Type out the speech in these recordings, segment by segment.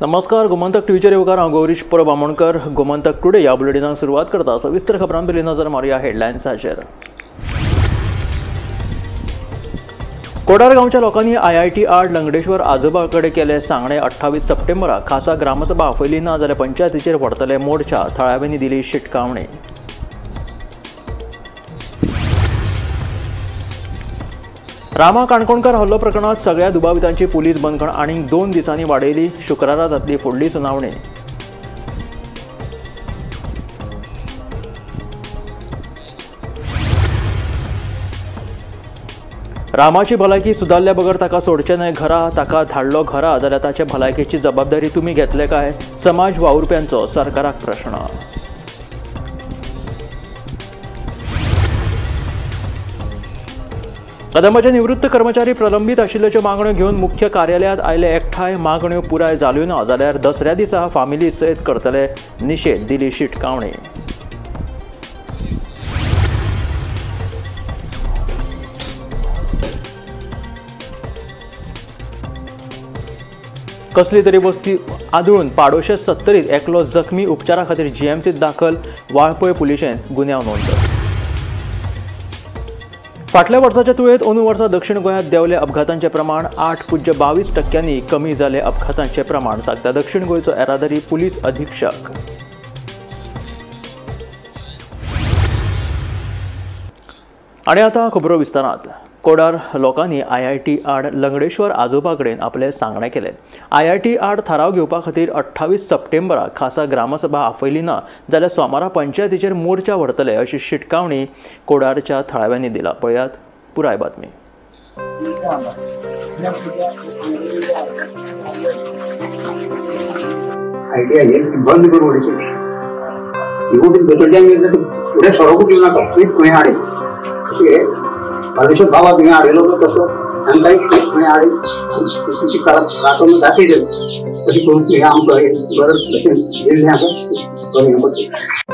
नमस्कार, गोमंतक टीव्हीचेर येवकार. हांव गौरीश परब आमोणकर. गोमंतक टुडे ह्या बुलेटिनाक सुरवात करता. सविस्तर खबरां पयलीं नजर मारुया हेडलायन्साचेर. कोडार गांवच्या लोकांनी आयआयटी आड लंगडेश्वर आजोबा कडेन केले सांगणे. 28 सप्टेंबराक खासा ग्रामसभा आपयली ना जाल्यार पंचायतीचेर व्हरतले मोर्चा. थळाव्यांनी दिली शिटकावणी. रामा काणकोणकर हल्लो प्रकरणात सगळ्या दुबावितांची पुलीस बंदखण आनीक 2 दिसांनी वाडयली. शुक्रारा जातली फुडली सुनावणी. रामाची भलायकी सुदारल्या बगर ताका सोडचें न्हय घरा. ताका धाडलो घरा जाल्यार ताचे भलायकेची जबाबदारी तुमी घेतले काय? समाज वावुरप्यांचो सरकाराक प्रश्न. कदंबाचे निवृत्त कर्मचारी प्रलंबीत आशिल्ल्याच्यो मागण्यो घेवन मुख्य कार्यालयांत आयले एकठांय. मागण्यो पुराय जाल्यो ना जाल्यार दसऱ्या दिसा फामिली सयत करतले निशेध. दिली शिटकावणी. कसली तरी वस्ती आदळून पाडोशे 70 एकलो जखमी. उपचारा खातीर जीएमसीत दाखल. वाळपय पुलिशेंत गुन्यांव नोंद. फाटल्या वर्साच्या तुळेत अंदू वर्सा दक्षिण गोंयांत देंवले अपघातांचें प्रमाण 8.22% कमी जालें. अपघातांचें प्रमाण सांगता दक्षिण गोंयचो येरादारी पुलीस अधीक्षक. आनी आतां खबरो विस्तारांत. कोडार लोकांनी आयआयटी आड लंगडेश्वर आजोबा कडेन आपले सांगणें केलें. आयआयटी आड थाराव घेवपा खातीर 28 सप्टेंबराक खासा ग्रामसभा आपयली ना जाल्यार सोमारा पंचायतीचेर मोर्चा व्हरतले अशी शिटकावणी कोडारच्या थळाव्यांनी दिला. पळयात पुराय बातमी. बंद करून बालेश्वर बाबा तुवें हाडिल्लो तसो तांकांय तुवें हाडी राखून दाखयलें तशें करून तुवें आमकां बरें भशेन दिल्लें आसा.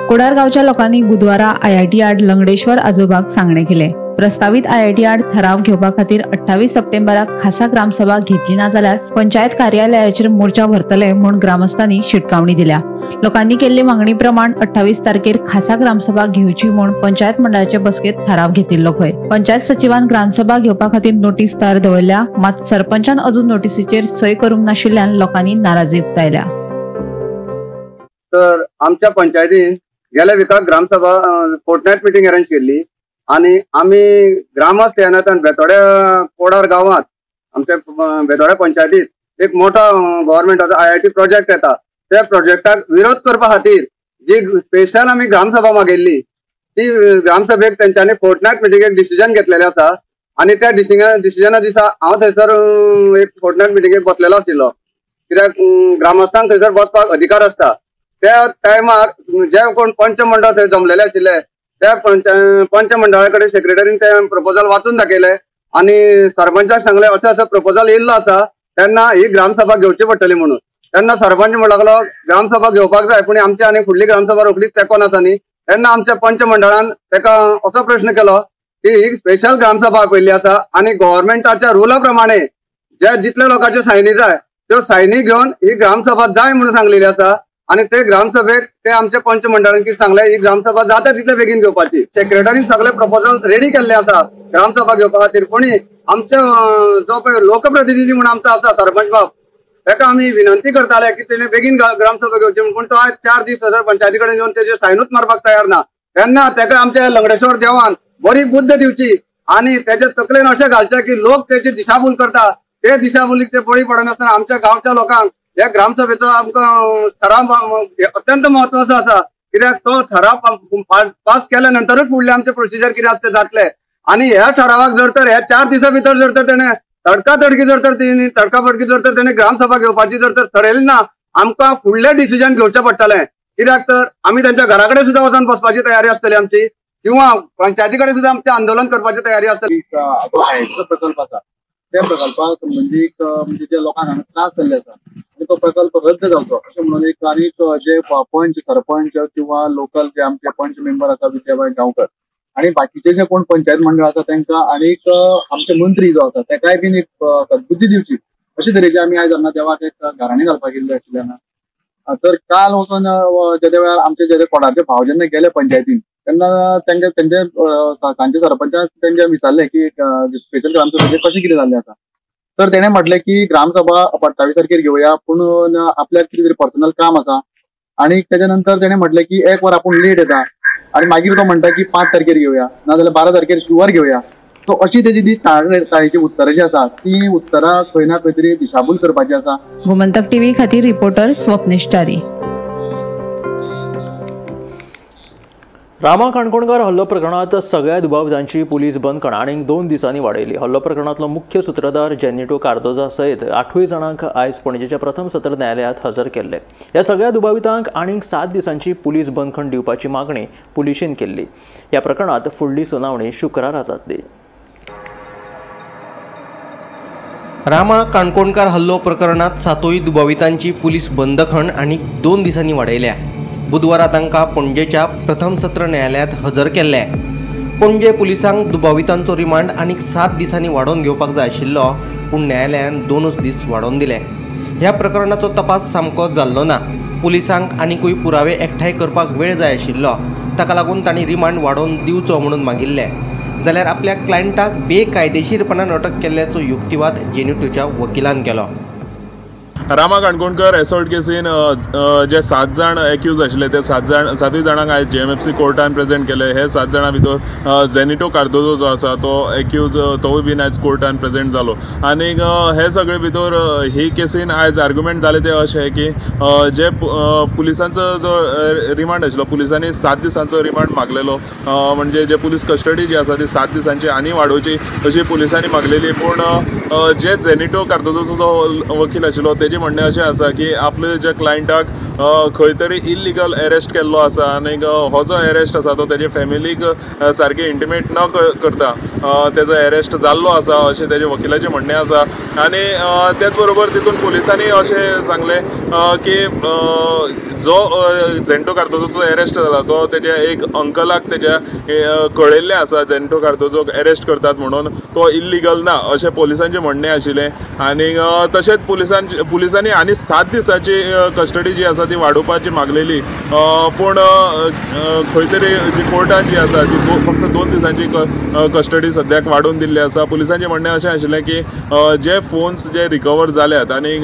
कोडार गांवच्या लोकांनी बुधवारा आयआयटी आड लंगडेश्वर आजोबाक सांगणें केलें. प्रस्तावीत आयआयटी आड थाराव घेवपा खातीर 28 सप्टेंबराक खासा ग्रामसभा घेतली ना जाल्यार पंचायत कार्यालयाचेर मोर्चा व्हरतले म्हूण ग्रामस्थांनी शिटकावणी दिल्या. लोकांनी केल्ले मागणी प्रमाण 28 तारखेर खासा ग्रामसभा घेवची म्हूण पंचायत मंडळाचे बसकेत थाराव घेतिल्लो खंय. पंचायत सचिवान ग्रामसभा घेवपा खातीर नोटीस तयार दवरल्या, मात सरपंचान अजून नोटीसीचेर सय करूंक नाशिल्ल्यान लोकांनी नाराजी उक्तायल्या. तर आमच्या पंचायतीन गेल्या विकाक ग्रामसभा फोर्टनायट मिटींग अरेंज केल्ली आनी आमी ग्रामस्थ ह्या नात्यान बेतोड्या कोडार गांवांत आमच्या बेतोड्या पंचायतीत एक मोठो गव्हर्मेंटाचो आयआयटी प्रोजेक्ट येता. त्या प्रोजेक्टाक विरोध करपा खातीर जी स्पेशल आमी ग्रामसभा मागयल्ली ती ग्रामसभेक तेंच्यांनी फोर्टनायट मिटिंगेक डिसिजन घेतलेलें आसा. आनी त्या डिसिजना दिसा हांव थंयसर एक फोर्टनायट मिटिंगेक बसलेलो आशिल्लो. कित्याक ग्रामस्थांक थंयसर बसपाक अधिकार आसता. त्या टायमार जे कोण पंच मंडळ थंय जमलेले आशिल्ले त्या पंच मंडळा कडेन सेक्रेटरीन ते प्रपोजल वाचून दाखयले आनी सरपंचाक सांगले अशें असो प्रपोजल येयल्लो आसा तेन्ना ही ग्रामसभा घेवची पडटली म्हणून. तेन्ना सरपंच म्हणूंक लागलो ग्रामसभा घेवपाक जाय पूण आमची आनी फुडली ग्रामसभा रोखडीच तेंकोन आसा न्ही. तेन्ना आमच्या पंच मंडळान ताका असो प्रश्न केलो की ही स्पेशल ग्रामसभा आपयल्ली आसा आनी गव्हर्मेंटाच्या रुला प्रमाणे जे जितले लोकांच्यो सायनी जाय त्यो सायनी घेवन ही ग्रामसभा जाय म्हणून सांगलेली आसा. आनी ते ग्रामसभेक ते आमच्या पंच मंडळान कितें सांगले ही ग्रामसभा जाता तितले बेगीन घेवपाची. सेक्रेटरीन सगळे प्रपोजल रेडी केल्ले आसा ग्रामसभा घेवपा खातीर. कोणी आमचे जो पळय लोकप्रतिनिधी म्हणून आमचो आसा सरपंच बाब ताका आमी विनंती करताले की तेणे बेगीन ग्रामसभा घेवची म्हूण, पूण तो आयज 4 दीस थंयसर पंचायती कडेन येवन तेजेर सायनूच मारपाक तयार ना. तेन्ना ताका आमच्या लंगडेश्वर देवान बरी बुद्द दिवची आनी तेच्या तकलेन अशें घालचें की लोक तेची दिशाभूल करता ते दिशाभुलीक ते बळी पडनासतना आमच्या गांवच्या लोकांक ह्या ग्रामसभेचो आमकां ठराव अत्यंत महत्वाचो आसा. कित्याक तो ठराव पास केल्या नंतरूच फुडले आमचे प्रोसिजर कितें आसा ते जातले. आनी ह्या ठरावाक जर तर ह्या 4 दिसां भितर जर तर तेणें तडकातडकी जर तर तेणी तडकाफडकी जर तर तेणें ग्रामसभा घेवपाची जर तर ठरयली ना आमकां फुडलें डिसिजन घेवचें पडटलें. कित्याक तर आमी तेंच्या घरा कडेन सुद्दां वचोन बसपाची तयारी आसतली आमची किंवा पंचायती कडेन सुद्दां आमचें आंदोलन करपाची तयारी आसतली. प्रकल्प आसा त्या प्रकल्पा संबंदीक म्हणजे जे लोकांक हांगा त्रास जाल्ले आसा आनी तो प्रकल्प रद्द जावचो अशें म्हणून एक आनीक जे पंच सरपंच किंवा लोकल जे आमचे पंच मेंबर आसा विद्याबाई गांवकर आनी बाकीचे जे कोण पंचायत मंडळ आसा तांकां आनीक आमचे मंत्री जो आसा ताकाय बीन एक सद्बुद्धी दिवची अशे तरेचे आमी आयज हांगा देवाक एक घराणी घालपाक गेल्ले आशिल्ले हांगा. तर काल वचून जेदे वेळार आमचे जे कोडारचे भाव जेन्ना गेले पंचायतीन तेन्ना तांचे तेंचे सांचे सरपंचान तेंचे विचारलें की स्पेशल ग्रामसभेचें कशें कितें जाल्लें आसा. तर तेणें म्हटलें की ग्रामसभा 28 तारखेर घेवया, पूण आपल्याक कितें तरी पर्सनल काम आसा. आनी तेच्या नंतर तेणें म्हटलें की एक वर आपूण लेट येता आनी मागीर तो म्हणटा की 5 तारखेर घेवया, नाजाल्यार 12 तारखेर शुवर घेवया. सो अशी तेजी ती टाळेची उत्तरां जी आसा ती उत्तरां खंय ना खंय तरी दिशाभूल करपाची आसा. गोमंतक टीव्ही खातीर रिपोर्टर स्वप्नेश च्यारी. रामा काणकोणकर हल्लो प्रकरणांत सगळ्या दुबावितांची पुलीस बंदखण आनीक 2 दिसांनी वाडयली. हल्लो प्रकरणांतलो मुख्य सुत्रधार जेनिटो कार्दोजा सयत 8 जाणांक आयज पणजेच्या प्रथम सत्र न्यायालयांत हजर केल्ले. ह्या सगळ्या दुबावितांक आनीक 7 दिसांची पुलीस बंदखण दिवपाची मागणी पुलिशेन केल्ली. ह्या प्रकरणांत फुडली सुनावणी शुक्रारा जातली. रामा काणकोणकार हल्लो प्रकरणांत 7 दुबावितांची पुलीस बंदखण आनीक 2 दिसांनी वाडयल्या. बुधवारा तांकां पणजेच्या प्रथम सत्र न्यायालयांत हजर केल्ले. पणजे पुलिसांक दुबावितांचो रिमांड आनीक 7 दिसांनी वाडोवन घेवपाक जाय आशिल्लो, पूण न्यायालयान 2 दीस वाडोवन दिले. ह्या प्रकरणाचो तपास सामको जाल्लो ना. पुलिसांक आनिकूय पुरावे एकठांय करपाक वेळ जाय आशिल्लो, ताका लागून तांणी रिमांड वाडोवन दिवचो म्हणून मागिल्ले. जाल्यार आपल्या क्लायंटाक बेकायदेशीरपणान अटक केल्ल्याचो युक्तिवाद जेनिटोच्या वकिलान केलो. रामा काणकोणकर एसॉल्ट केसीन जे 7 जाण एक्यूज आशिल्ले ते 7 जाणांक आयज JMFC कोर्टान प्रेजेंट केले. हे 7 जाणां भितर जेनिटो कार्दोजो जो आसा तो एक्यूज तोवूय बीन आयज कोर्टान प्रेजेंट जालो. आनीक हे सगळे भितर ही केसीन आयज आर्ग्युमेंट जाले ते अशें की जे पुलिसांचो जो रिमांड आशिल्लो, पुलिसांनी 7 दिसांचो रिमांड मागलेलो, म्हणजे जे पुलीस कस्टडी जी आसा ती 7 दिसांची आनी वाडोवची अशी पुलिसांनी मागलेली. पूण जे जेनिटो कार्दोजोचो जो वकील आशिल्लो तेजी म्हणणें अशें आसा की आपले ज्या क्लायंटाक खंय तरी इल्लिगल अरेस्ट केल्लो आसा आनी हो जो अरेस्ट आसा तो तेजे फॅमिलीक सारकें इंटिमेट न करता तेजो अरेस्ट जाल्लो आसा अशें तेजे वकिलाचें म्हणणें आसा. आनी तेच बरोबर तितून पुलिसांनी अशें सांगलें की जो जेनिटो कार्दोजोचो अरेस्ट जाला तो तेज्या एक अंकलाक तेज्या कळयल्लें आसा जेनिटो कार्दोजोक अरेस्ट करतात म्हणून, तो इल्लिगल ना अशें पुलिसांचें म्हणणें आशिल्लें. आनी तशेंच पुलिसांनी आनी 7 दिसांची कस्टडी जी आसा ती वाडोवपाची मागलेली, पूण खंय तरी जी कोर्टान जी आसा ती फक्त 2 दिसांची कस्टडी सद्याक वाडोवन दिल्ली आसा. पुलिसांचें म्हणणें अशें आशिल्लें की जे फोन्स जे रिकवर जाल्यात आनी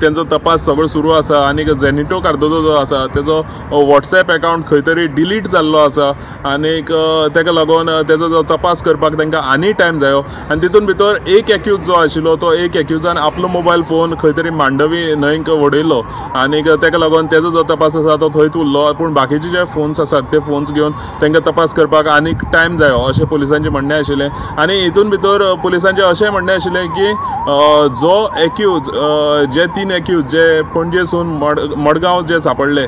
तेंचो तपास सगळो सुरू आसा आनी जेनिटो कार्दोजो जो आसा तेजो वॉट्सएप एकावंट खंय तरी डिलीट जाल्लो आसा आनीक तेका लागून तेजो जो तपास करपाक तांकां आनी टायम जायो. आनी तितून भितर एक एक्यूज जो आशिल्लो तो एक एक्यूजान आपलो मोबायल फोन खंय तरी मांडवी न्हंयक वडयलो आनीक तेका लागून तेजो जो तपास आसा तो थंयच उरलो, पूण बाकीचे जे फोन्स आसात ते फोन्स घेवन तांकां तपास करपाक आनीक टायम जायो अशें पुलिसांचें म्हणणें आशिल्लें. आनी हितून भितर पुलिसांचें अशें म्हणणें आशिल्लें की जो एक्यूज जे 3 एक्यूज जे पणजेसून मडगांव जे सापडले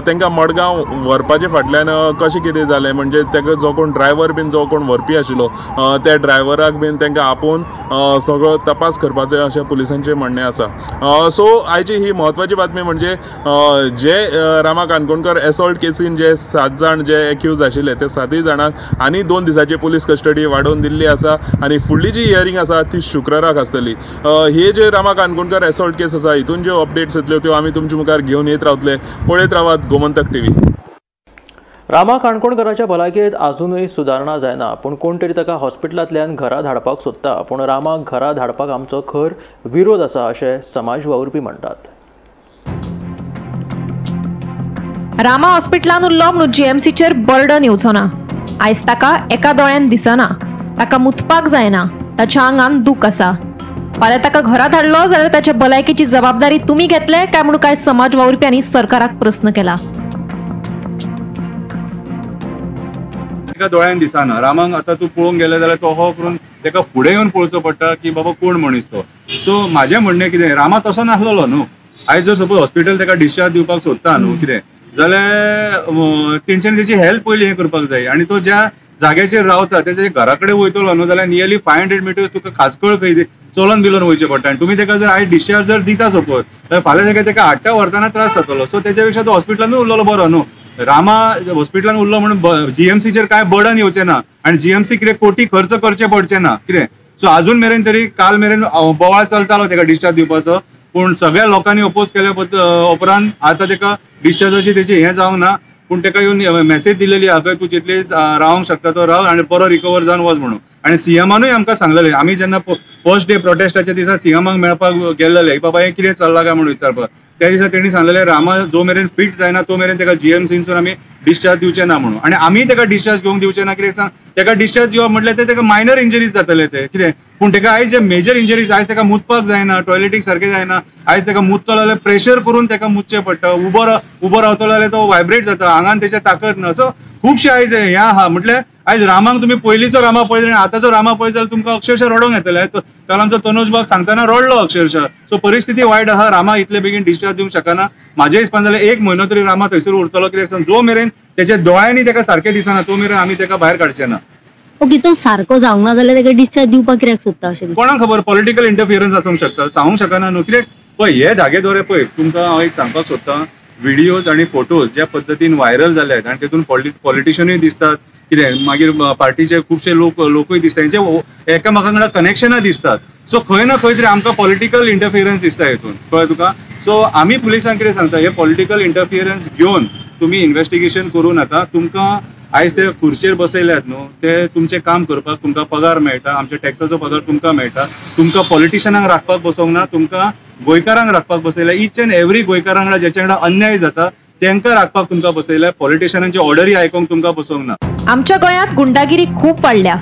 तांकां मडगांव व्हरपाचे फाटल्यान कशें कितें जालें, म्हणजे ताका जो कोण ड्रायव्हर बीन जो कोण व्हरपी आशिल्लो त्या ड्रायव्हराक बीन तांकां आपोवन सगळो तपास करपाचें अशें पुलिसांचें म्हणणें आसा. सो आयची ही म्हत्वाची बातमी म्हणजे जे रामा काणकोणकर एसॉल्ट केसीन जे 7 जाण जे एक्यूज आशिल्ले ते 7 जाणांक आनी 2 दिसांची पुलीस कस्टडी वाडोवन दिल्ली आसा आनी फुडली जी हियरींग आसा ती शुक्राराक आसतली. हे जे रामा काणकोणकर एसॉल्ट केस आसा हितून ज्यो अपडेट्स येतल्यो त्यो आमी तुमच्या मुखार घेवन येत रावतले. पळयत रावात गोमंतक टीव्ही. रामा काणकोणकराच्या भलायकेंत आजुनूय सुदारणा जायना, पूण कोण तरी ताका हॉस्पिटलांतल्यान घरा धाडपाक सोदता, पूण रामाक घरा धाडपाक आमचो खर विरोध आसा अशें समाज वावुरपी म्हणटात. रामा हॉस्पिटलान उरलो म्हणून जीएमसीचेर बर्डन येवचो ना. आयज ताका एका दोळ्यान दिसना, ताका मुतपाक जायना, ताच्या आंगान दूख आसा. फाल्यां ताका घरा धाडलो जाल्यार ताच्या भलायकेची जबाबदारी तुमी घेतले काय म्हणून कांय समाज वावुरप्यांनी सरकाराक प्रस्न केला. ताका दोळ्यान दिसना रामाक, आतां तूं पळोवंक गेले जाल्यार तो हो करून ताका फुडें येवन पळोवचो पडटा की बाबा कोण मनीस तो. सो म्हाजें म्हणणें कितें, रामा तसो नासलेलो न्हू. आयज जर सपोज हॉस्पिटल ताका डिस्चार्ज दिवपाक सोदता न्हू कितें जाल्यार तेंच्यानी तेची हेल्प पयलीं हें करपाक जाय. आनी तो ज्या जाग्याचेर रावता तेच्या घरा कडेन वयतलो न्हू जाल्यार नियरली 500 मिटर्स तुका खासकळ खंय चलोन बिलोन वयचें पडटा. आनी तुमी ताका जर आयज डिस्चार्ज जर दिता सपोज जाल्यार फाल्यां ताका ताका हाडटा व्हरतना त्रास जातलो. सो तेच्या पेक्षा तो हॉस्पिटलानूय उरलेलो बरो न्हू. रामा हॉस्पिटलान उरलो म्हणून जीएमसीचेर कांय बर्डन येवचें ना आनी जीएमसी कितें कोटी खर्च करचे पडचे ना कितें. सो अजून मेरेन तरी काल मेरेन बोवाळ चलतालो तेका डिस्चार्ज दिवपाचो, पूण सगळ्या लोकांनी अपोज केल्या उपरांत आतां तेका डिस्चार्जाची तेची हें जावंक ना. पूण तेका येवन मॅसेज दिलेली आहा तूं जितले रावंक शकता तो राव आनी बरो रिकवर जावन वच म्हणून. आनी सीएमानूय आमकां सांगलेलें, आमी जेन्ना फर्स्ट डे प्रोटेस्टाच्या दिसा सीएमाक मेळपाक गेल्लेले बाबा हें कितें चल्लां काय म्हणून विचारपाक, त्या दिसा तेणी सांगलेलें रामा जो मेरेन फिट जायना तो मेरेन तेका जीएमसीनसून आमी डिस्चार्ज दिवचे ना म्हणून. आनी आमी तेका डिस्चार्ज घेवंक दिवचे ना, कित्याक सांग तेका डिस्चार्ज दिवप म्हटल्यार ते तेका मायनर इंजरीज जातले ते कितें, पूण तेका आयज जे मेजर इंजरीज आयज तेका मुतपाक जायना, टॉयलेटीक सारकें जायना, आयज तेका मुतलो जाल्यार प्रेशर करून तेका मुतचें पडटा, उबो रावतलो जाल्यार तो वायब्रेट जाता, आंगान तेच्या ताकद ना. सो खुबशे आयज हें आहा म्हटल्यार आयज रामाक तुमी पयलींचो रामा पळयत आनी आतांचो रामा पळयत जाल्यार तुमकां अक्षरशः रडोंक येतलें. काल आमचो तनोज बाब सांगतना रडलो अक्षरशः. सो परिस्थिती वायट आहा, रामा इतले बेगीन डिस्चार्ज दिवंक शकना. म्हाज्या हिसपान जाल्यार एक म्हयनो तरी रामा थंयसर उरतलो, कित्याक जो मेरेन तेच्या दोळ्यांनी तेका सारकें दिसना तो मेरेन आमी तेका भायर काडचे ना. ओके, तो सारको जावंक ना जाल्यार तेका डिस्चार्ज दिवपाक कित्याक सोदता अशें कोणाक खबर, पॉलिटिकल इंटरफियरन्स आसूंक शकता, सांगूंक शकना न्हू. कित्याक पळय हे धागे दोरे पळय तुमकां हांव एक सांगपाक सोदतां, व्हिडियोज आनी फोटोज ज्या पद्दतीन व्हायरल जाले आहेत आनी तेतून पॉलिटिशनूय दिसतात कितें, मागीर पार्टीचे खुबशे लोकूय दिसतात, हेंचे एकामेकां वांगडा कनेक्शनां दिसतात. सो खंय ना खंय तरी आमकां पॉलिटिकल इंटरफियरन्स दिसता हितून, कळ्ळें तुका. सो आमी पुलिसांक कितें सांगता, हे पॉलिटिकल इंटरफियरन्स घेवन तुमी इन्वेस्टिगेशन करूं नाका. तुमकां आयज ते खुर्चेर बसयल्यात न्हू, ते तुमचें काम करपाक तुमकां पगार मेळटा, आमच्या टॅक्साचो पगार तुमकां मेळटा, तुमकां पॉलिटिशनांक राखपाक बसोवंक ना, तुमकां गोंयकारांक राखपाक बसयल्या. इच एंड एवरी गोंयकारां वांगडा जेच्या वांगडा अन्याय जाता तेंकां राखपाक तुमकां बसयल्या, पॉलिटिशनांची ऑर्डरी आयकोंक तुमकां बसोवंक ना. आमच्या गोंयांत गुंडागिरी खूब वाडल्या,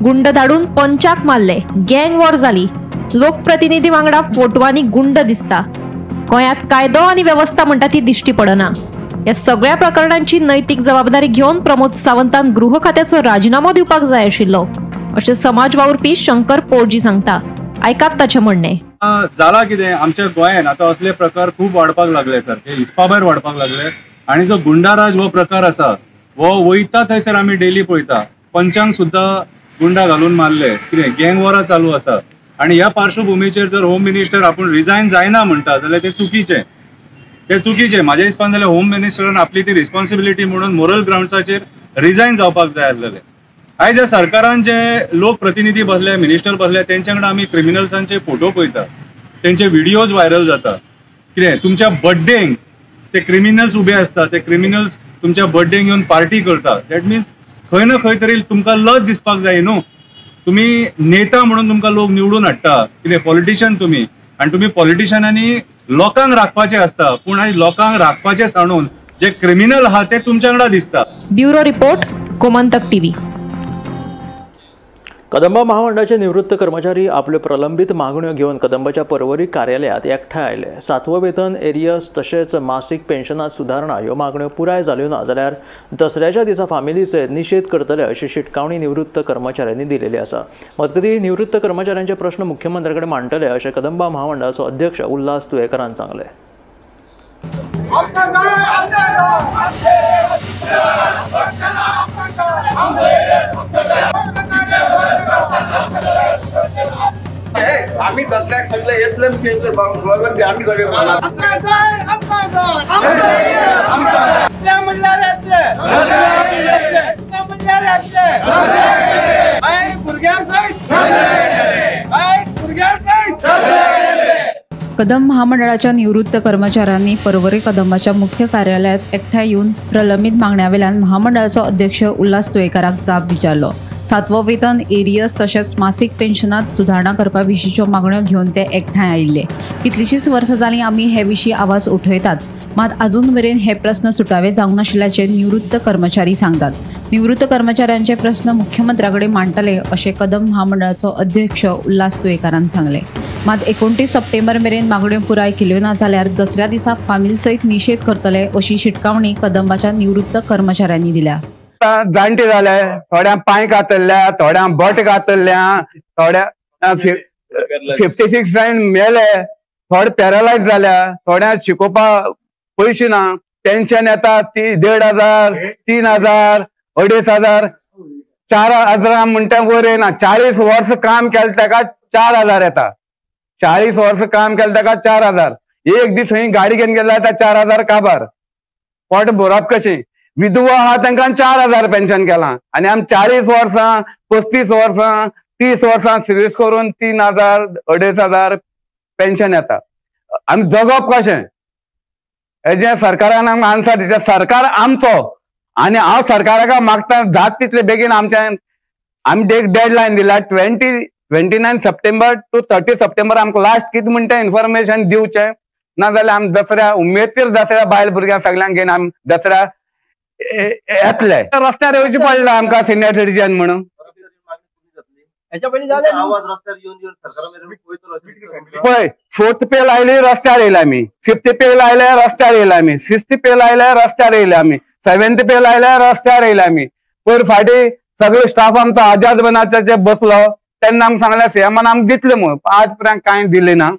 गुंड धाडून पंचाक मारले, गँग वॉर जाली, लोकप्रतिनिधी वांगडा फोटवांनी गुंड दिसता. गोंयांत कायदो आनी वेवस्था म्हणटा ती दिश्टी पडना. ह्या सगळ्या प्रकरणांची नैतीक जबाबदारी घेवन प्रमोद सावंतान गृह खात्याचो राजिनामो दिवपाक जाय आशिल्लो अशें समाज वावुरपी शंकर पोळजी सांगता. आयकात ताचें म्हणणें. जाला कितें, आमच्या गोंयांत आतां असले प्रकार खूब वाडपाक लागले, सारके हिसपा भायर वाडपाक लागले. आनी जो गुंडाराज हो प्रकार आसा हो वयता थंयसर आमी डेली पळयता, पंचांक सुद्दां गुंडा घालून मारले, कितें गँग वॉरां चालू आसा. आनी ह्या पार्श्वभुमीचेर जर होम मिनिस्टर आपूण रिजायन जायना म्हणटा जाल्यार ते चुकीचें, ते चुकीचें. म्हाज्या हिसपान जाल्यार होम मिनिस्टरान आपली ती रिस्पॉन्सिबिलिटी म्हणून मोरल ग्रावंड्साचेर रिजायन जावपाक जाय आसलेलें. आयज ह्या सरकारान जे लोक प्रतिनिधी बसले, मिनिस्टर बसले, तेंच्या वांगडा आमी क्रिमिनल्सांचे फोटो पळयता, तेंचे व्हिडियोज व्हायरल जाता. कितें तुमच्या बड्डेंक ते क्रिमिनल्स उबे आसता, ते क्रिमिनल्स तुमच्या बड्डेंक येवन पार्टी करता. That means खंय ना खंय तरी तुमकां लज दिसपाक जाय न्हू. तुमी नेता म्हणून तुमकां लोक निवडून हाडटा, कितें पॉलिटिशन तुमी, आनी तुमी पॉलिटिशनांनी लोकांक राखपाचें आसता, पूण आयज लोकांक राखपाचें सांडून जे क्रिमिनल आहा ते तुमच्या वांगडा दिसता. Bureau report, Gomantak TV. Kadamba महामंडळाचे निवृत्त कर्मचारी आपल्यो प्रलंबीत मागण्यो घेवन कदंबाच्या पर्वरी कार्यालयांत एकठांय आयले. सातवो वेतन, एरियस तशेंच मासीक पेन्शनांत सुदारणा ह्यो मागण्यो पुराय जाल्यो ना जाल्यार दसऱ्याच्या दिसा फामिली सयत निशेध करतले अशी शिटकावणी निवृत्त कर्मचाऱ्यांनी दिलेली आसा. मजगतीं निवृत्त कर्मचाऱ्यांचे प्रश्न मुख्यमंत्र्या कडेन मांडटले अशें कदंबा महामंडळाचो अध्यक्ष उल्हास तुयेंकारान सांगलें. आम्ही दसऱ्याक सगळे येतले आम्ही सगळे कदंब महामंडळाच्या निवृत्त कर्मचाऱ्यांनी पर्वरी कदंबाच्या मुख्य कार्यालयात एकठांय येवन प्रलंबीत मागण्या वेल्यान महामंडळाचो अध्यक्ष उल्हास तुयेंकाराक जाप विचारलो. सातवो वेतन, एरियस तशेंच मासीक पेन्शनात सुदारणा करपा विशींच्यो मागण्यो घेवन ते एकठांय आयिल्ले. कितलींशींच वर्सां जालीं आमी हे विशीं आवाज उठयतात, मात अजून मेरेन हे प्रस्न सुटावे जावंक नाशिल्ल्याचें निवृत्त कर्मचारी सांगतात. निवृत्त कर्मचाऱ्यांचे प्रस्न मुख्यमंत्र्या कडेन मांडटले अशें कदंब महामंडळाचो अध्यक्ष उल्हास तुयेंकारान सांगलें. मात 29 सप्टेंबर मेरेन मागण्यो पुराय केल्यो ना जाल्यार दसऱ्या दिसा फामील सयत निशेध करतले अशी शिटकावणी कदंबाच्या निवृत्त कर्मचाऱ्यांनी दिल्या. जाणटे जाले, थोड्यांक पांय कातरल्या, थोड्यांक बोट कातरल्या, थोड्या 56 जाण मेले, थोडे पॅरालायज जाल्या, थोड्यांक शिकोवपाक पयशे ना, पेन्शन येता ती 1500, 3000, 2500, 4000 म्हणटा वयर येना. 40 वर्स काम केलें ताका 4000 येता, 40 वर्स काम केलें ताका 4000. एक दीस खंय गाडी घेवन गेल्यार जाता 4000 काबार, पोट भरप कशें? विधवा आहा तांकां 4000 पेन्शन केलां आनी आमी 40 वर्सां 35 वर्सां 30 वर्सां सर्वीस करून 3000 2500 पेन्शन येता. आमी जगप कशें हेजें सरकारान आमकां आन्सर दिता. सरकार आमचो आनी हांव सरकाराक मागता जात तितले बेगीन आमच्या आमी एक डेडलायन दिला 29 सप्टेंबर टू 30 सप्टेंबर आमकां लास्ट कितें म्हणटा इन्फॉर्मेशन दिवचें, ना जाल्यार आमी दसऱ्या उमेदीर दसऱ्या बायल भुरग्यांक सगळ्यांक घेवन आमी दसऱ्या येतले. रस्त्यार येवचें पडलां आमकां सिनियर सिटीजन म्हणून. पळय 4th पे लायली रस्त्यार येयले आमी, 5th पे लायले रस्त्यार येयले आमी, 6th पे लायले रस्त्यार येयले आमी, 7th पे लायले रस्त्यार येयले आमी. पयर फाटीं सगळे स्टाफ आमचो आजाद बनाचे बसलो तेन्ना आमकां सांगलें सीएमान आमकां दितले म्हणून, आज पर्यंत कांय दिलें ना.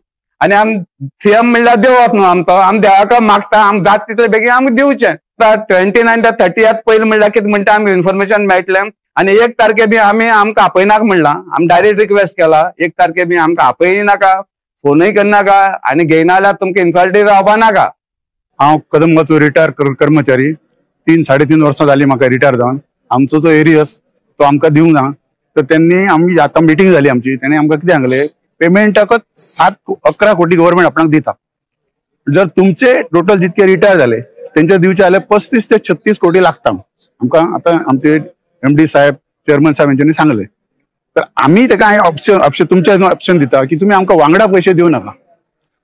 आनी आम सीएम म्हणल्यार देवच न्हू आमचो, आमी देवाक मागता आमकां जाता तितले बेगीन आमकां दिवचें. 29 ते 30 पयलीं म्हणल्यार कितें म्हणटा आमकां इन्फॉर्मेशन मेळटलें. आनी 1 तारखे बी आमी आमकां आपयनाका म्हणलां, आमी डायरेक्ट रिक्वेस्ट केला 1 तारखे बी आमकां आपयनाका, फोनूय करनाका आनी घेयना जाल्यार तुमकां इन्सल्टूय जावपा नाका. हांव कदंबाचो रिटायर कर्मचारी, 3 साडे 3 वर्सां जालीं म्हाका रिटायर जावन. आमचो जो एरियस तो आमकां दिवंक ना, तर त्यांनी आमी आतां मिटींग जाली आमची, तेणी आमकां कितें सांगलें पेमेंटाकच 7-11 कोटी गव्हर्मेंट आपणाक दिता. जर तुमचे टोटल जितके रिटायर जाले तेंचे दिवचे जाल्यार 35 ते 36 कोटी लागता आमकां. आतां आमचे एमडी साहेब चेअरमन साहेब हेंच्यांनी सांगलें, तर आमी तेका ऑप्शन तुमचे ऑप्शन दिता की तुमी आमकां वांगडा पयशे दिवं नाका.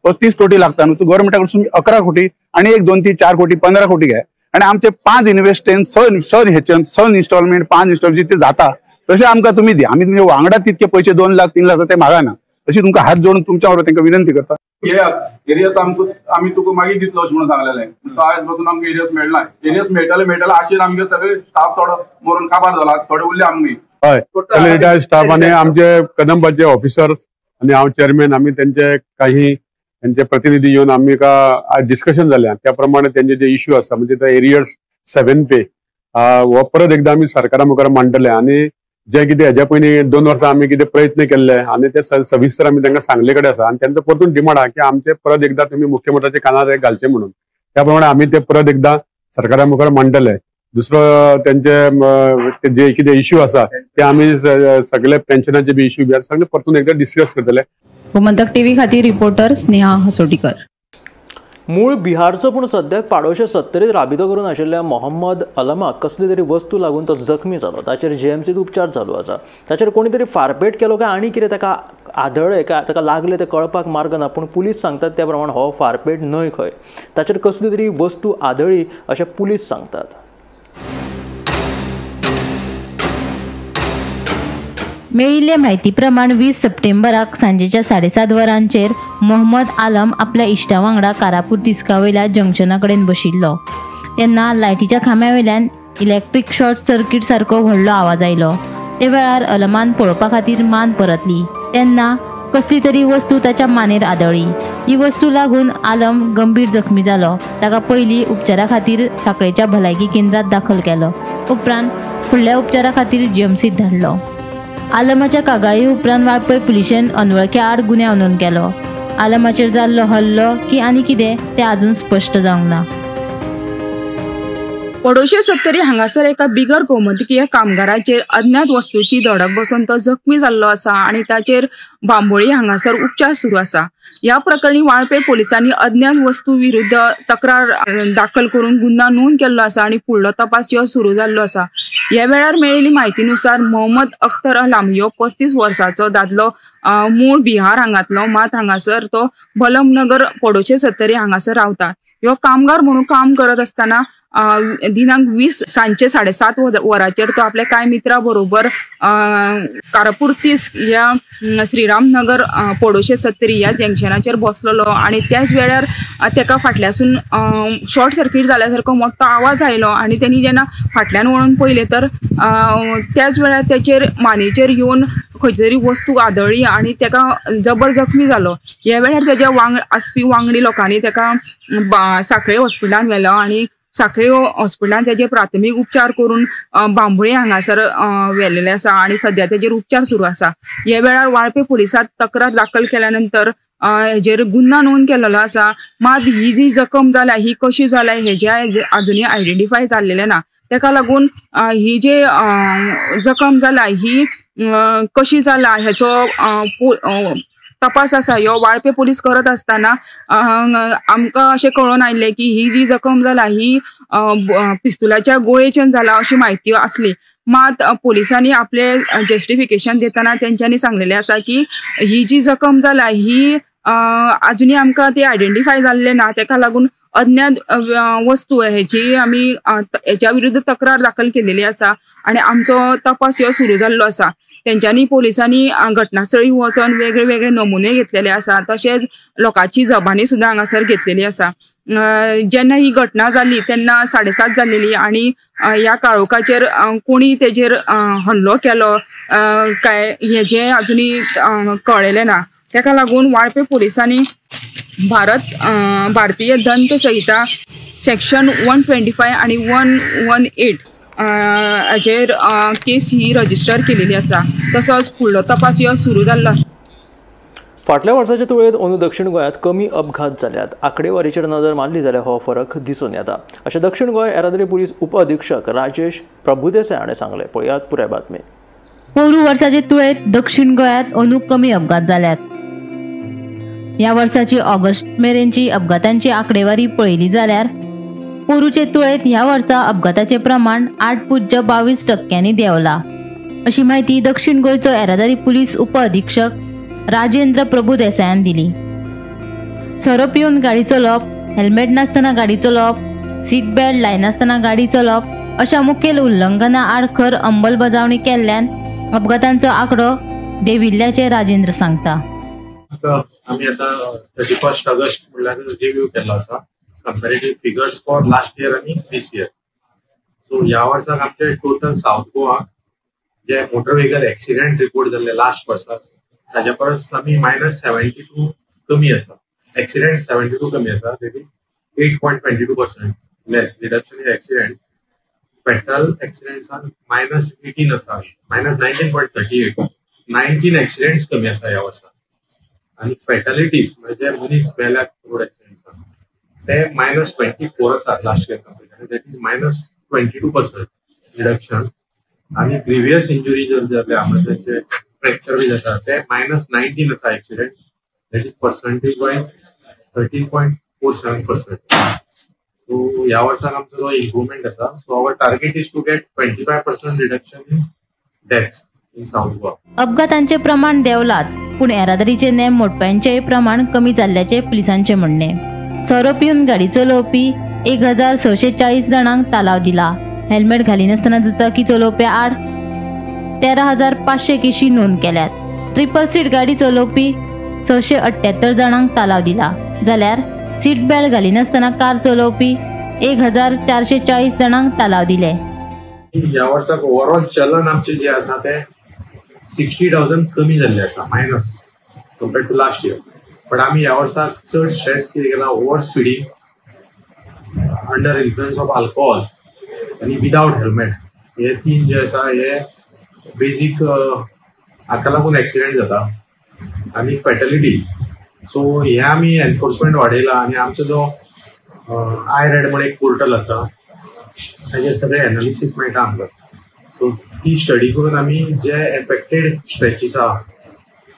35 कोटी लागता न्हू, तूं गव्हर्मेंटा कडसून 11 कोटी आनी 1 2 3 4 कोटी 15 कोटी घे आनी आमचे 5 इन्वेस्टमेंट 6 हेचे 6 इन्स्टॉलमेंट 5 इन्स्टॉलमेंट जितके जाता तशें आमकां तुमी दी. आमी तुमचे वांगडा तितके पयशे 2 लाख 3 लाख ते मागना. अशी तुमकां हात जोडून तुमच्या बरोबर तांकां विनंती करता. एरियस आमकां आमी तुका मागीर दितलो अशें म्हणून सांगलेलें, तो आयज पासून आमकां एरियस मेळना. एरियस मेळटले मेळटले आशेन आमगे सगळे स्टाफ थोडो मरून काबार जाला, थोडे उरले आमी. हय, सगळे रिटायर्ड स्टाफ आनी आमचे कदंबाचे ऑफिसर्स आनी हांव चेअरमॅन, आमी तेंचे काही तेंचे प्रतिनिधी येवन आमी एका डिस्कशन जालें. त्या प्रमाणे तेंचे जे इश्यू आसा म्हणजे ते एरियर्स 7 पे हो परत एकदां आमी सरकारा मुखार मांडटले. आनी जे कितें हेज्या पयलीं 2 वर्सां आमी कितें प्रयत्न केल्ले आनी ते सविस्तर आमी तांकां सांगले कडेन आसा. आनी तेंचो परतून डिमांड आहा की आमचे परत एकदां तुमी मुख्यमंत्र्याच्या कानार घालचे म्हणून, त्या प्रमाणे आमी ते परत एकदां सरकारा मुखार मांडटले. दुसरो तेंचे जे कितें इश्यू आसा ते आमी सगळे पेन्शनाचे बी इश्यू बी सगळे परतून एकदां डिस्कस करतले. गोमंतक टीव्ही खातीर रिपोर्टर स्नेहा हसोटीकर. मूळ बिहारचो पूण सद्याक पाडोशे 70 राबितो करून आशिल्ल्या मोहम्मद अलमाक कसली तरी वस्तू लागून तो जखमी जालो. ताचेर जीएमसीत उपचार चालू आसा. ताचेर कोणी तरी फारपेट केलो काय आनी कितें ताका आदळ्ळें काय ताका लागलें तें कळपाक मार्ग ना, पूण पुलीस सांगतात त्या प्रमाण हो फारपेट न्हय खंय, ताचेर कसली तरी वस्तू आदळ्ळी अशें पुलीस सांगतात. मेळिल्ले म्हायती प्रमाण 20 सप्टेंबराक सांजेच्या 7:30 वरांचेर मोहम्मद आलम आपल्या इश्टा वांगडा कारापूर तिस्का वयल्या जंक्शना कडेन बशिल्लो तेन्ना लायटीच्या खांब्या वयल्यान इलेक्ट्रीक शॉर्ट सर्किट सारको व्हडलो आवाज आयलो. ते वेळार अलमान पळोवपा खातीर मान परतली तेन्ना कसली तरी वस्तू ताच्या मानेर आदळ्ळी. ही वस्तू लागून आलम गंभीर जखमी जालो. ताका पयलीं उपचारा खातीर सांखळेच्या भलायकी केंद्रात दाखल केलो. उपरांत फुडल्या उपचारा खातीर जीएमसीत धाडलो. आलमाच्या कागाळी उपरांत वाळपय पुलिशेन अनवळख्या आड गुन्यांव नोंद केलो. आलमाचेर जाल्लो हल्लो की आनी कितें तें अजून स्पश्ट जावंक ना. पडोशे 70 हांगासर एका बिगर गोमंतकीय कामगाराचेर अज्ञात वस्तूची धडक बसून तो जखमी जाल्लो आसा आनी ताचेर बांबोळी हांगासर उपचार सुरू आसा. ह्या प्रकरणी वाळपे पोलिसांनी अज्ञात वस्तू विरुद्ध तक्रार दाखल करून गुन्यांव नोंद केल्लो आसा आनी फुडलो तपास हो सुरू जाल्लो आसा. ह्या वेळार मेळिल्ली म्हायतीनुसार मोहम्मद अख्तर अलाम ह्यो 35 वर्सांचो दादलो मूळ बिहार हांगातलो, मात हांगासर तो बलमनगर पडोशे 70 हांगासर रावता. ह्यो कामगार म्हणून काम करत असताना दिनांक 20 सांजचे 7:30 वरांचेर तो आपल्या कांय मित्रां बरोबर कारापूर 30 ह्या श्रीरामनगर पडोशे 70 ह्या जंक्शनाचेर बसलेलो आनी त्याच वेळार तेका फाटल्यासून शॉर्ट सर्किट जाल्या सारको मोठो आवाज आयलो आनी तेणी जेन्ना फाटल्यान वळून पळयलें तर त्याच वेळार तेचेर मानेचेर येवन खंयची तरी वस्तू आदळ्ळी आनी तेका जबर जखमी जालो. ह्या वेळार तेज्या आसपी वांगडी लोकांनी तेका सांखळे हॉस्पिटलान व्हेलो आनी सांखळे हॉस्पिटलान तेजे प्राथमीक उपचार करून बांबोळी हांगासर व्हेलेले आसा आनी सद्या तेजेर उपचार सुरू आसा. ह्या वेळार वाळपे पुलिसांत तक्रार दाखल केल्या नंतर हेजेर गुन्यांव नोंद केलेलो आसा. मात ही जी जखम जाल्या ही कशी जाल्या हेजे आजुनूय आयडेंटिफाय जाल्लेलें ना. तेका लागून ही जी जखम जाल्या ही कशी जाला हेचो तपास आसा ह्यो वाळपे पोलीस करत आसतना आमकां अशें कळोन आयिल्लें की ही जी जखम जाला ही पिस्तुलाच्या गोळयेच्यान जाला अशी म्हायती आसली. मात पोलिसांनी आपले जस्टिफिकेशन दितना तेंच्यांनी सांगलेलें आसा की ही जी जखम जाला ही अजुनूय आमकां ती आयडेंटिफाय जाल्ले ना, तेका लागून अज्ञात वस्तू हेची आमी हेच्या विरुद्ध तक्रार दाखल केलेली आसा आनी आमचो तपास ह्यो सुरू जाल्लो आसा. तेंच्यांनी पोलिसांनी घटनास्थळी वचोन वेगळे वेगळे नमुने घेतलेले आसा, तशेंच लोकांची जबानी सुद्दां हांगासर घेतलेली आसा. जेन्ना ही घटना जाली तेन्ना 7:30 जाल्लेली आनी ह्या काळोखाचेर कोणी तेजेर हल्लो केलो काय हेजें अजुनूय कळ्ळेलें ना. तेका लागून वाळपे पोलिसांनी भारतीय दंत संहिता सेक्शन 125 आनी 118 हाजेर केस ही रजिस्टर केलेली आसा. तसोच फुडलो तपास ह्यो सुरू जाल्लो आसा. फाटल्या वर्साच्या तुळेंत अंदू दक्षिण गोंयांत कमी अपघात जाल्यात. आंकडेवारीचेर नदर मारली जाल्यार हो फरक दिसून येता अशें दक्षिण गोंय येरादारी पुलीस उपअधिक्षक राजेश प्रभुदेसाय हाणें सांगलें. पळयात पुराय बातमी. पोरू वर्साचे तुळेंत दक्षिण गोंयांत अंदू कमी अपघात जाल्यात. ह्या वर्साची ऑगस्ट मेरेनची अपघातांची आंकडेवारी पळयली जाल्यार पोरूचे तुळेंत ह्या वर्सा अपघाताचें प्रमाण 8.22% देंवला अशी म्हायती दक्षिण गोंयचो येरादारी पुलीस उपअधिक्षक राजेंद्र प्रभू देसायान दिली. सोरो पिवन गाडी चलोवप, हेल्मेट नासतना गाडी चलोवप, सीट बेल्ट लायनासतना गाडी चलोवप अशा मुखेल उल्लंघना आड खर अंमलबजावणी केल्ल्यान अपघातांचो आंकडो देंविल्ल्याचें राजेंद्र सांगता. आमी आतां 31 ऑगस्ट म्हणल्यार रिव्यू केल्लो आसा comparative figures for last year आनी दीस इयर. सो ह्या वर्साक आमचे टोटल सावथ गोवा जे मोटर व्हेकल एक्सिडेंट रिपोर्ट जाल्ले लास्ट वर्साक ताज्या परस आमी -72 कमी आसा. एक्सिडेंट 72 कमी आसा, that is 8.22% less reduction in accident. Fatal एक्सिडेंट्सान -18 आसा, -19.38, 19 एक्सिडेंट्स कमी आसा ह्या वर्सा. आनी फेटॅलिटीज म्हणजे मनीस मेल्यात रोड एक्सिडेंट्सान ते -24 आसा last year compare, that is -22% reduction. आनी ग्रिवियस इंजुरी जर जाल्या म्हणजे तांचे फ्रॅक्चर बी जाता ते -19 आसा accident, that is percentage wise 13.47%. So ह्या वर्साक आमचो जो इम्प्रुवमेंट आसा, so our target is to get 25% reduction in deaths in South Goa. अपघातांचे प्रमाण देंवलाच, पूण येरादारीचे नेम मोडप्यांचेय प्रमाण कमी जाल्ल्याचें पुलिसांचें म्हणणें. सोरो पिवन गाडी चलोवपी 1640 जाणांक तालाव दिला. हेल्मेट घालिनासतना दुचाकी चलोवप्या आड 13,500 केशी नोंद केल्यात. ट्रिपल सीट गाडी चलोवपी 678 जाणांक तालाव दिला, जाल्यार सीट बेल्ट घालिनासतना कार चलोवपी 1440 जाणांक तालाव दिले. ह्या वर्साक ओवरऑल चलन आमचें जें आसा तें 60,000 कमी जाल्लें आसा minus compared to last year. But आमी ह्या वर्साक चड स्ट्रेस कितें केला, over speeding, under influence of alcohol आनी विदावट हेल्मेट हे तीन जे आसा हे बेजीक हाका लागून एक्सिडेंट जाता आनी फेटलिटी. सो हे आमी एनफोर्समेंट वाडयला आनी आमचो जो I red म्हण एक पोर्टल आसा ताजेर सगळे एनालिसीस मेळटा आमकां. सो ती स्टडी करून आमी जे एफेक्टेड स्ट्रेचीस आहा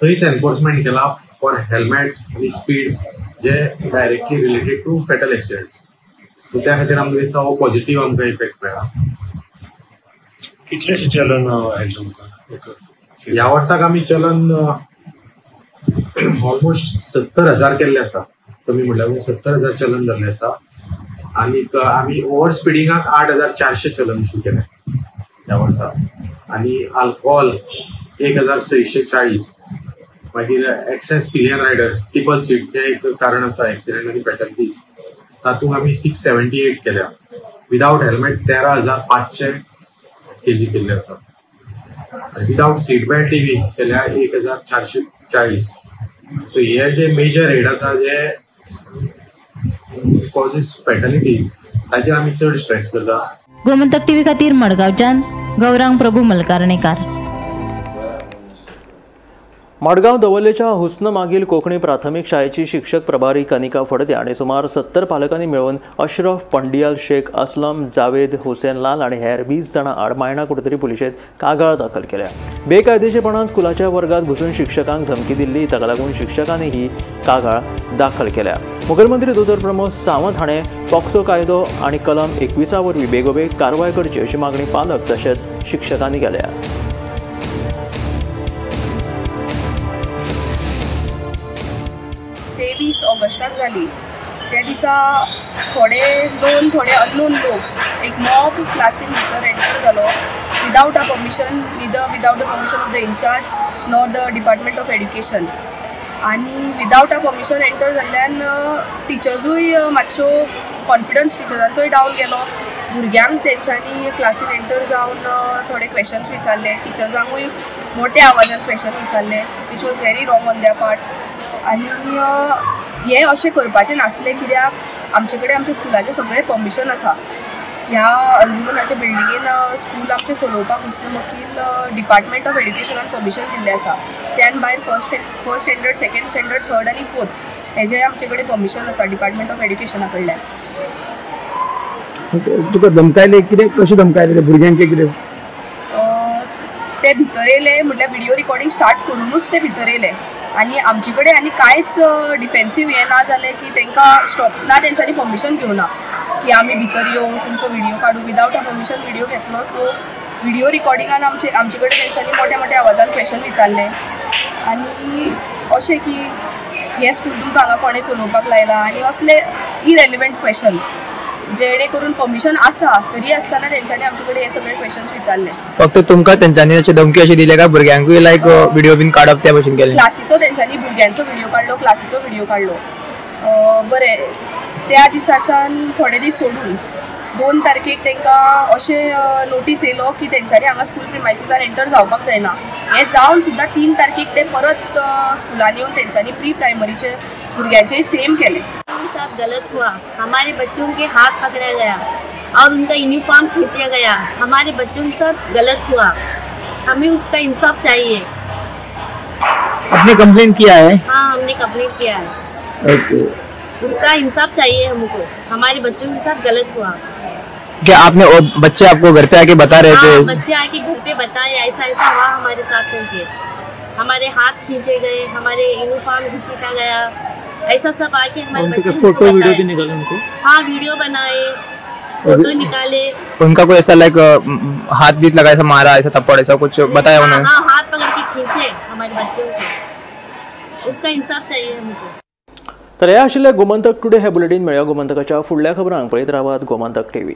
थंयच एनफोर्समेंट केला फॉर हेल्मेट आनी speed J directly related to fatal accidents. So त्या खातीर आमकां दिसता हो पॉझिटिव्ह आमकां इफेक्ट मेळ्ळा. कितलेशें चलन आयलें तुमकां? ह्या वर्साक आमी चलन ऑलमोस्ट 70,000 केल्ले आसा, कमी म्हणल्यार 70,000 चलन जाल्लें आसा. आनीक आमी ओवर स्पिडिंगाक 8,400 चलन इशू केलें ह्या वर्सा. आनी अल्कोहोल 1,640, मागीर एक्सेस पिलियन रायडर ट्रिपल सीटचें एक कारण आसा एक्सिडेंट आनी फेटलिटीज, तातूंत आमी 678 केल्या. विदावट हेल्मेट 13,500 केजी केल्ले आसा. विदावट सीट बेल्ट बी केल्या 1,440. सो हे जे मेजर हेड आसा जे कॉजीस फेटलिटीज ताचेर आमी चड स्ट्रेस करता. गोमंतक टीव्ही खातीर मडगांवच्यान गौरांग प्रभू मलकारणेकार. मडगांव दवर्लेच्या हुस्न मागील कोंकणी प्राथमीक शाळेची शिक्षक प्रभारी कनिका फडते आनी सुमार 70 पालकांनी मेळून अशरफ पंडियाल, शेख असलम, जावेद हुसेन लाल आनी हेर 20 जाणां आड मायणा कुडतरी पुलिशेंत कागाळ दाखल केल्या. बेकायदेशीरपणान स्कुलाच्या वर्गात घुसून शिक्षकांक धमकी दिल्ली, ताका लागून शिक्षकांनी ही कागाळ दाखल केल्या. मुखेलमंत्री दोतोर प्रमोद सावंत हाणें पॉक्सो कायदो आनी कलम 21 वरवीं बेगोबेग कारवाय करची अशी मागणी पालक तशेंच शिक्षकांनी केल्या. तेवीस ऑगस्टाक जाली त्या दिसा थोडे नोन थोडे अननोन लोक एक मॉब क्लासीन भितर एंटर जालो without a permission, neither without the permission of the incharge nor the department of education. आनी विदावट अ परमिशन एंटर जाल्ल्यान टिचर्सूय मातश्यो कॉन्फिडन्स टिचर्सांचोय डावन गेलो. भुरग्यांक तेंच्यांनी क्लासीन एंटर जावन थोडे क्वेशन्स विचारले, टिचर्सांकूय मोठ्या आवाजान क्वेशन विचारले, which was very wrong on their part. आनी हें अशें करपाचें नासलें कित्याक आमचे कडेन आमच्या स्कुलाचें सगळें परमिशन आसा. ह्या अंजुमनाच्या बिल्डिंगेन स्कूल आमचें चलोवपाक हुस्न वकील डिपार्टमेंट ऑफ एड्युकेशनान परमिशन दिल्लें आसा. त्यान भायर first standard, second standard, third आनी फोर्थ हेजें आमचे कडेन परमिशन आसा डिपार्टमेंट ऑफ एड्युकेशना कडल्यान. तुका धमकायले कितें, कशें धमकायले भुरग्यांक कितें? ते भितर येयले म्हटल्यार व्हिडियो रिकॉर्डिंग स्टार्ट करुनूच ते भितर येयले आनी आमचे कडेन आनी कांयच डिफेन्सीव हें ना जालें की तांकां स्टॉप ना, तेंच्यांनी परमिशन घेवना की आमी भितर येवंक तुमचो व्हिडियो काडू. विदावट अ परमिशन व्हिडियो घेतलो. सो व्हिडियो रिकॉर्डिंगान आमचे कडेन तेंच्यांनी मोठ्या मोठ्या आवाजान क्वेशन विचारलें आनी अशें की हें स्कूल तुमकां हांगा कोणें चलोवपाक लायलां आनी असले इरेलिवंट क्वेशन जेणे करून परमिशन आसा तरी आसतना तेंच्यांनी आमचे कडेन हे सगळे क्वेशन्स विचारले. फक्त तुमकां तेंच्यांनी अशी धमकी अशी दिली काय भुरग्यांकूय लायक व्हिडियो बीन काडप त्या भशेन केलें? क्लासीचो तेंच्यांनी भुरग्यांचो व्हिडियो काडलो, क्लासीचो व्हिडियो काडलो. बरें, त्या दिसाच्यान थोडे दीस सोडून 2 तारखेक तांकां अशें नोटीस येयलो की तेंच्यांनी हांगा स्कूल प्रिमायसीसान एंटर जावपाक जायना. हें जावन सुद्दां 3 तारखेक ते परत स्कुलान येवन तेंच्यांनी प्री प्रायमरीचे भुरग्यांचेय सेम केलें. साथ गलत हुआ, हमारे बच्चों के हाथ पकड़ा गया और उनका यूनिफॉर्म खींचा गया. हमारे बच्चों के साथ गलत हुआ, हमें उसका इंसाफ चाहिए. आपने कंप्लेंट किया है? हाँ, हमने कंप्लेंट किया है. ओके, उसका इंसाफ चाहिए हमको, हमारे बच्चों के साथ गलत हुआ. क्या आपने और बच्चे आपको घर पे आके बता रहे थे? बच्चे आके घर पे बताए ऐसा ऐसा हुआ हमारे साथ करके, हमारे हाथ खींचे गए, हमारे यूनिफॉर्म घसीटा गया, ऐसा सब आके हमारे बच्चे फोटो वीडियो भी निकाले उनको? हाँ, वीडियो बनाए, फोटो निकाले. उनका कोई ऐसा लाइक हाथ भी लगा, ऐसा मारा, ऐसा थप्पड़, ऐसा कुछ बताया उन्होंने? हाँ, हाथ पकड़ के खींचे हमारे बच्चों को, उसका इंसाफ चाहिए हमको. तर हे आशिल्लें गोमंतक टुडे हे बुलेटीन. मेळया गोमंतकाच्या फुडल्या खबरांक. पळयत रावात गोमंतक टीव्ही.